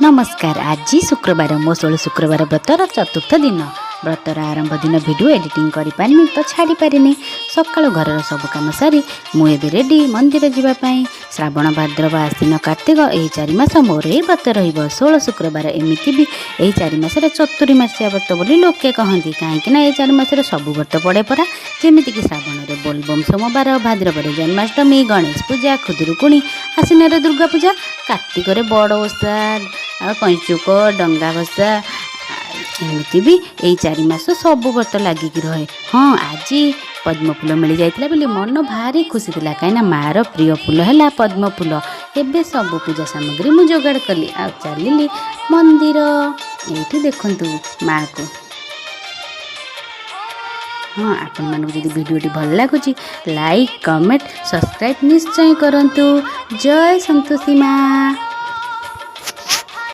ନମସ୍କାର। ଆଜି ଶୁକ୍ରବାର, ମୋ 16 ଶୁକ୍ରବାର ବ୍ରତର ଚତୁର୍ଥ ଦିନ। ବ୍ରତର ଆରମ୍ଭ ଦିନ ଭିଡ଼ିଓ ଏଡ଼ିଟିଂ କରିପାରିନି ତ ଛାଡ଼ିପାରିନି। ସକାଳୁ ଘରର ସବୁ କାମ ସାରି ମୁଁ ଏବେ ରେଡ଼ି ମନ୍ଦିର ଯିବା ପାଇଁ। ଶ୍ରାବଣ, ଭାଦ୍ରବ, ଆଶ୍ୱିନ, କାର୍ତ୍ତିକ, ଏହି 4 ମାସ ମୋର ଏହି ବ୍ରତ ରହିବ, 16 ଶୁକ୍ରବାର। ଏମିତି ବି ଏହି 4 ମାସରେ ଚତୁରି ମାସିଆ ବ୍ରତ ବୋଲି ଲୋକେ କହନ୍ତି, କାହିଁକି ନା ଏହି 4 ମାସରେ ସବୁ ବ୍ରତ ପଡ଼େ ପରା। ଯେମିତିକି ଶ୍ରାବଣରେ ବୋଲବମ୍ ସୋମବାର, ଭାଦ୍ରବରେ ଜନ୍ମାଷ୍ଟମୀ, ଗଣେଶ ପୂଜା, ଖୁଦୁରୁକୁଣୀ, ଆଶ୍ୱିନରେ ଦୁର୍ଗା ପୂଜା, କାର୍ତ୍ତିକରେ ବଡ଼ ଓଷା ଆଉ ପଞ୍ଚୁକ, ଡଙ୍ଗା ଭସା। ଏମିତି ବି ଏଇ 4 ମାସ ସବୁ ବ୍ରତ ଲାଗିକି ରହେ। ହଁ, ଆଜି ପଦ୍ମ ଫୁଲ ମିଳିଯାଇଥିଲା ବୋଲି ମନ ଭାରି ଖୁସି ଥିଲା, କାହିଁକିନା ମାଆର ପ୍ରିୟ ଫୁଲ ହେଲା ପଦ୍ମ ଫୁଲ। ଏବେ ସବୁ ପୂଜା ସାମଗ୍ରୀ ମୁଁ ଯୋଗାଡ଼ କଲି ଆଉ ଚାଲିଲି ମନ୍ଦିର। ଏଇଠି ଦେଖନ୍ତୁ ମାଆକୁ। ହଁ, ଆପଣମାନଙ୍କୁ ଯଦି ଭିଡ଼ିଓଟି ଭଲ ଲାଗୁଛି, ଲାଇକ୍, କମେଣ୍ଟ, ସବସ୍କ୍ରାଇବ୍ ନିଶ୍ଚୟ କରନ୍ତୁ। ଜୟ ସନ୍ତୋଷୀ ମା।